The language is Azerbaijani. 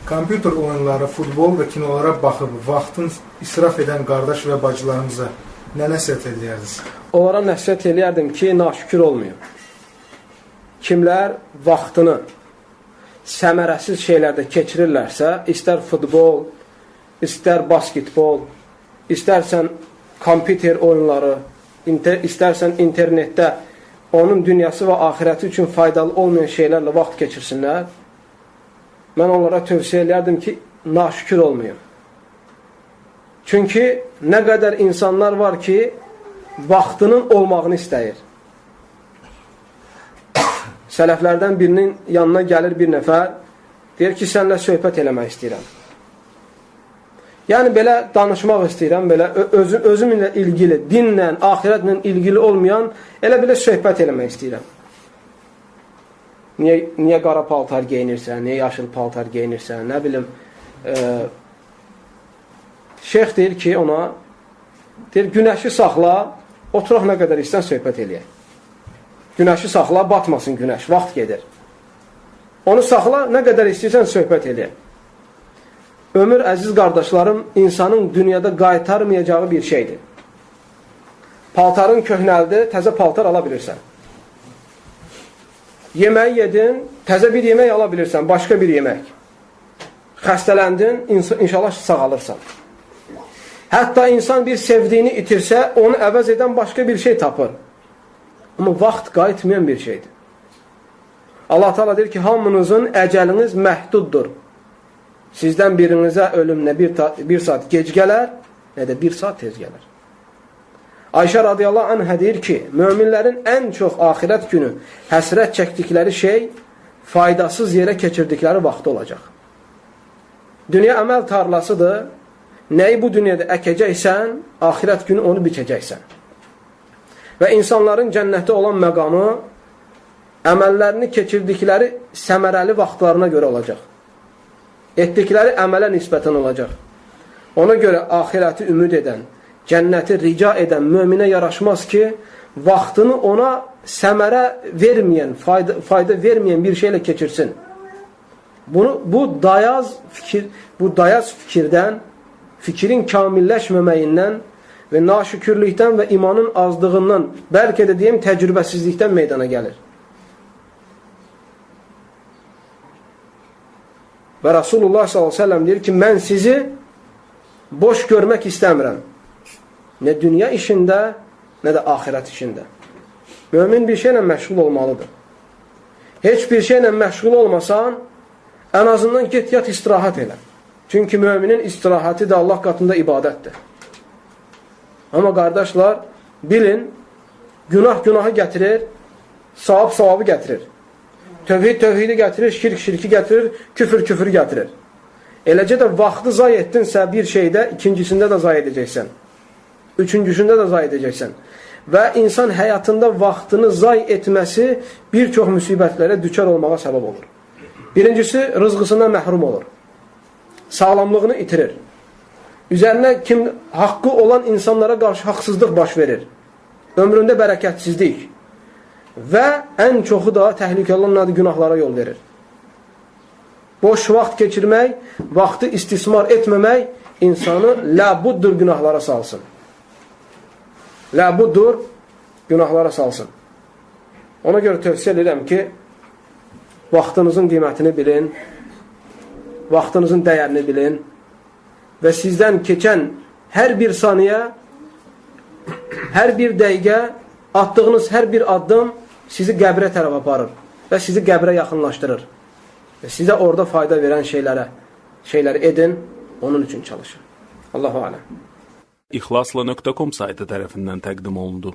Kompüter oyunları, futbol və kinolara baxıb vaxtın israf edən qardaş və bacılarımıza nə nəsihət edərdiniz? Onlara nəsihət eləyərdim ki, naşükür olmayın. Kimlər vaxtını səmərəsiz şeylərdə keçirirlərsə, istər futbol, istər basketbol, istərsən kompüter oyunları, istərsən internetdə onun dünyası və axirəti üçün faydalı olmayan şeylərlə vaxt keçirsinlər, mən onlara tövsiyə eləyərdim ki, naşükür olmayın. Çünki nə qədər insanlar var ki, vaxtının olmağını istəyir. Sələflərdən birinin yanına gəlir bir nəfər, deyir ki, səninlə söhbət eləmək istəyirəm. Yəni, belə danışmaq istəyirəm, belə özümlə ilgili, dinlə, axirətlə ilgili olmayan, elə belə söhbət eləmək istəyirəm. Niyə qara paltar geyinirsən, niyə yaşıl paltar geyinirsən, nə bilim. Şeyx deyir ki, ona, deyir, günəşi saxla, oturaq nə qədər istən söhbət eləyək. Günəşi saxla, batmasın günəş, vaxt gedir. Onu saxla, nə qədər istəyirsən söhbət eləyək. Ömür, əziz qardaşlarım, insanın dünyada qaytarmayacağı bir şeydir. Paltarın köhnəldi, təzə paltar ala bilirsən. Yeməyi yedin, təzə bir yemək ala bilirsən, başqa bir yemək. Xəstələndin, inşallah sağalırsan. Hətta insan bir sevdiyini itirsə, onu əvəz edən başqa bir şey tapır. Amma vaxt qayıtmayan bir şeydir. Allah Teala deyir ki, hamınızın əcəliniz məhduddur. Sizdən birinizə ölüm nə bir saat gec gələr, nə də bir saat tez gələr. Ayşə radiyallahu anhə deyir ki, möminlərin ən çox axirət günü həsrət çəkdikləri şey faydasız yerə keçirdikləri vaxtı olacaq. Dünya əməl tarlasıdır. Nəyi bu dünyada əkəcəksən, axirət günü onu biçəcəksən. Və insanların cənnətdə olan məqamı əməllərini keçirdikləri səmərəli vaxtlarına görə olacaq. Etdikləri əmələ nisbətən olacaq. Ona görə axirəti ümid edən, cənnəti rica edən möminə yaraşmaz ki, vaxtını ona səmərə verməyən, fayda verməyən bir şeylə keçirsin. Bu dayaz fikirdən, fikrin kamilləşməməyindən və naşükürlükdən və imanın azlığından, bəlkə də deyim təcrübəsizlikdən meydana gəlir. Və Rasulullah sallallahu əleyhi və səlləm deyir ki, mən sizi boş görmək istəmirəm. Nə dünya işində, nə də axirət işində. Mömin bir şeylə məşğul olmalıdır. Heç bir şeylə məşğul olmasan, ən azından get yat istirahat elə. Çünki müminin istirahəti də Allah qatında ibadətdir. Amma qardaşlar, bilin, günah günahı gətirir, savab savabı gətirir. Tövhid tövhidi gətirir, şirk şirki gətirir, küfür küfürü gətirir. Eləcə də vaxtı zay etdinsə bir şeydə, ikincisində də zay edəcəksən. Üçüncüsündə də zay edəcəksən. Və insan həyatında vaxtını zay etməsi bir çox müsibətlərə düçar olmağa səbəb olur. Birincisi, rızqısından məhrum olur. Sağlamlığını itirir. Üzərinə kim haqqı olan insanlara qarşı haqsızlıq baş verir. Ömründə bərəkətsizlik. Və ən çoxu da təhlükəli olan günahlara yol verir. Boş vaxt keçirmək, vaxtı istismar etməmək insanı ləbuddur günahlara salsın. Ləbuddur günahlara salsın. Ona görə tövsiyə edirəm ki, vaxtınızın qiymətini bilin, vaxtınızın dəyərini bilin və sizdən keçən hər bir saniyə, hər bir dəqiqə, atdığınız hər bir addım sizi qəbrə tərəf aparır və sizi qəbrə yaxınlaşdırır. Və sizə orada fayda verən şeyləri edin, onun üçün çalışın. Allahu aləm. İhlasla.com saytı tərəfindən təqdim olundu.